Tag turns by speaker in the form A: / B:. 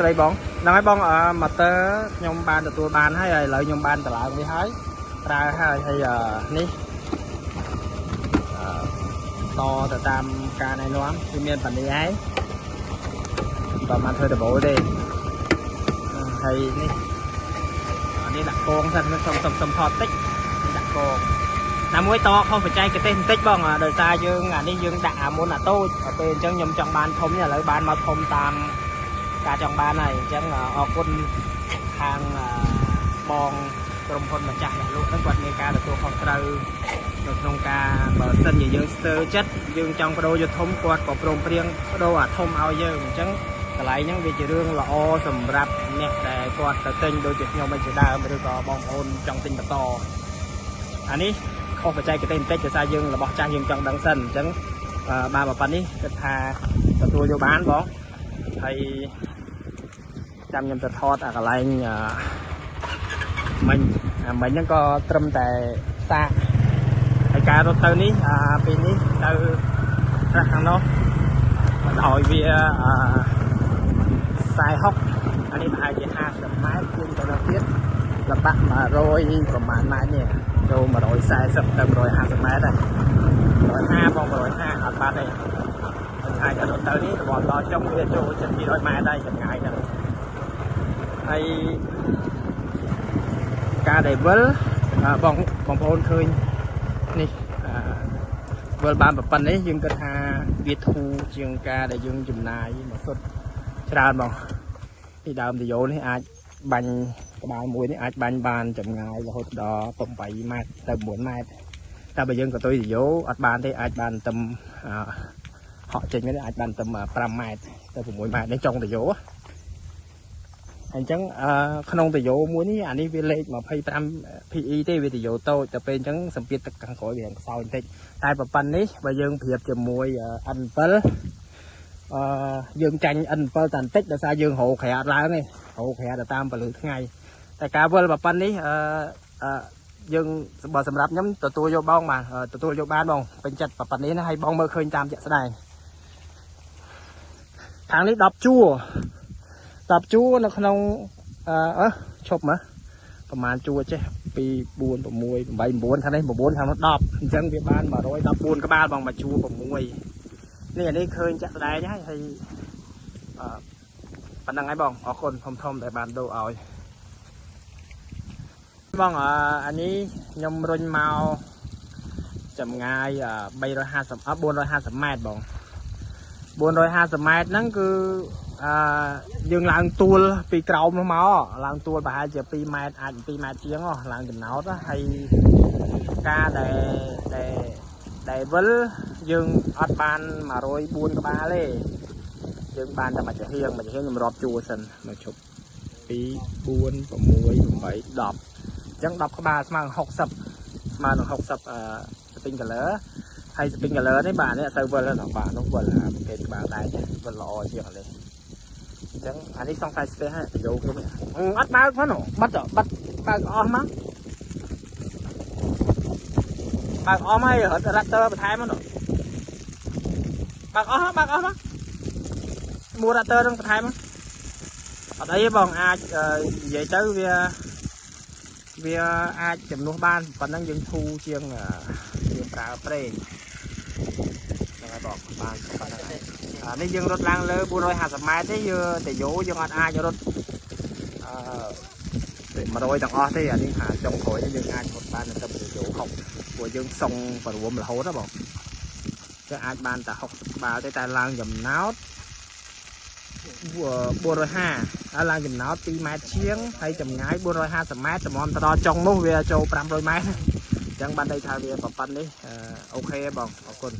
A: ស្រីបងហ្នឹងហើយបងអឺម៉ូទ័រខ្ញុំបានទទួលបានហើយហើយឥឡូវខ្ញុំបានតម្លើងវាហើយប្រើហើយហើយអឺនេះអឺតទៅតាមការណែនាំគឺមានប៉ានេះឯងតបានធ្វើដំបូលទេហើយនេះអានេះដាក់កងសិនសុំសុំសុំថតតិចនេះដាក់កងណាមួយតខុសបច្ចេកទេសបន្តិចបងដោយសារយើងអានេះយើងដាក់អាមុនអាតូចដល់ពេលអញ្ចឹងខ្ញុំចង់បានធំនេះឥឡូវបានមកធំតាម ការចង់បានហើយអញ្ចឹងអរគុណខាងបងក្រុមហ៊ុនម្ចាស់អ្នកលក់ហ្នឹងគាត់មានការទទួលខុសត្រូវនៅក្នុងការបើសិនជាយើងស្ទើរចិត្តយើងចង់បដូរយកធំគាត់ក៏ព្រមព្រៀងបដូរអាធំឲ្យយើងអញ្ចឹងកន្លែងហ្នឹងវាជារឿងល្អសម្រាប់អ្នកដែលគាត់ទៅទិញដូចជាខ្ញុំឯជាដើមឬក៏បងប្អូនចង់ទិញបន្តអានេះខុសបច្ចេកទេសបន្តិចដោយសារយើងរបស់ចាស់យើងចង់ដឹងសិនអញ្ចឹងបាទប៉ុណ្នេះគិតថាទទួលយកបានបងហើយ ចាំខ្ញុំទៅថតអាកន្លែងមិញអាមិញហ្នឹងក៏ត្រឹមតែសាកហើយការរត់ទៅនេះអាពេលនេះទៅត្រាស់ខាងនោះបណ្ដោយវាអឺ40អានេះប្រហែលជា50ម៉ែត្រជាងទៅដល់ទៀតលបាក់100ប្រហែលម៉ែត្រនេះចូល140ទៅ150ម៉ែត្រដែរ150បង150អត់បាត់ទេអាចរត់ទៅនេះរបស់ដល់ចុងវាចូលជិត200ម៉ែត្រដែរចម្ងាយហ្នឹងហើយការដែលវិលបងបងប្អូនឃើញនេះវិលបានប៉ុណ្ណេះយើងគិតថាវាធូរជាងការដែលយើងចំណាយមួយសុទ្ធច្រើនបងពីដើមតយោនេះអាចបាញ់ក្បាលមួយនេះអាចបាញ់បានចម្ងាយរហូតដល់8ម៉ែត្រទៅ9ម៉ែត្រតែបើយើងកតុយតយោអត់បានទេអាចបានតែហក់ចេញនេះអាចបានតែ5ម៉ែត្រទៅ6ម៉ែត្រនេះចុងតយោអញ្ចឹងក្នុងតយោមួយនេះអានេះវាលេខ25 PE ទេវាតយោតូចតែពេលអញ្ចឹងសម្ពាធទឹកខាងក្រោយវាខ្សោយបន្តិចតែប្រប៉ុណ្នេះបើយើងប្រៀបជាមួយ N7 អឺយើងចាញ់ N7 តែបន្តិចដោយសារយើងរោក្រែអត់ឡើងទេរោក្រែទៅតាមពលឺថ្ងៃតែការវិលប្រប៉ុណ្នេះអឺអឺយើងបើសម្រាប់ខ្ញុំទទួលយកបងបាទទទួលយកបានបងពេញចិត្តប្រប៉ុណ្នេះណាហើយបងមើលឃើញតាមជាក់ស្ដែងខាងនេះ10ជួរ10ជួរនៅក្នុងអឺឈប់មើលប្រហែលជួរចេះ2 4 6 8 9ខាងនេះ9ខាងនោះ10អញ្ចឹងវាបាន114ក្បាលបងមួយជួរ6នេះអានេះឃើញចាក់ស្ដែងហើយហើយអឺប៉ុណ្្នឹងហើយបងអរគុណធំធំដែលបានដូរឲ្យបងអានេះខ្ញុំរុញមកចម្ងាយ350អ450ម៉ែត្របង450ម៉ែត្រហ្នឹងគឺអឺយើងឡើងទួលពីក្រោមនោះមកឡើងទួលប្រហែលជា2ម៉ែត្រអាច2ម៉ែត្រជាងឡើងចំណោតហើយការដែលដែលដែលវិលយើងអត់បាន104ក្បាលទេយើងបានតែមួយចំហៀងមួយចំហៀងខ្ញុំរាប់ជួរសិនមកជប់2 4 6 8 10អញ្ចឹង10ក្បាលស្មើនឹង60ស្មើនឹង60អឺ sprinkler ហើយ sprinkler នេះបាទនេះអត់សូវវិលទេបាទនោះវិលអាប្រភេទក្បាលដែកវិលល្អជាងអានេះអញ្ចឹងអានេះសង្ស័យស្ទះហើយយោខ្ញុំអត់បើកផងបិទបិទបើកអស់មកបើកអស់មករត់រ៉ាក់ទ័របន្ថែមមកបើកអស់បើកអស់មកមួរ៉ាក់ទ័រនឹងបន្ថែមអត់អីទេបងអាចនិយាយទៅវាវាអាចចំនួនបានប៉ុណ្ណឹងយើងធូរជាងយើងប្រើប្រេងហ្នឹងហើយបងបានប៉ុណ្ណឹងហើយអានេះយើងរត់ឡើងលើ450ម៉ែត្រទេយើងតយោយើងអត់អាចរត់អឺ100ទាំងអស់ទេអានេះហាចុងក្រោយនេះយើងអាចរត់បានទៅតយោ60ព្រោះយើងសុងបរួមរហូតហ៎បងចឹងអាចបានតែ60ក្បាលទេតែឡើងចំណោត450ហើយឡើងចំណោត2ម៉ែត្រជាងហើយចម្ងាយ450ម៉ែត្រតម្រាំទៅដល់ចុងនោះវាចូល500ម៉ែត្រអញ្ចឹងបានន័យថាវាប៉ុណ្ណេះអូខេបងអរគុណ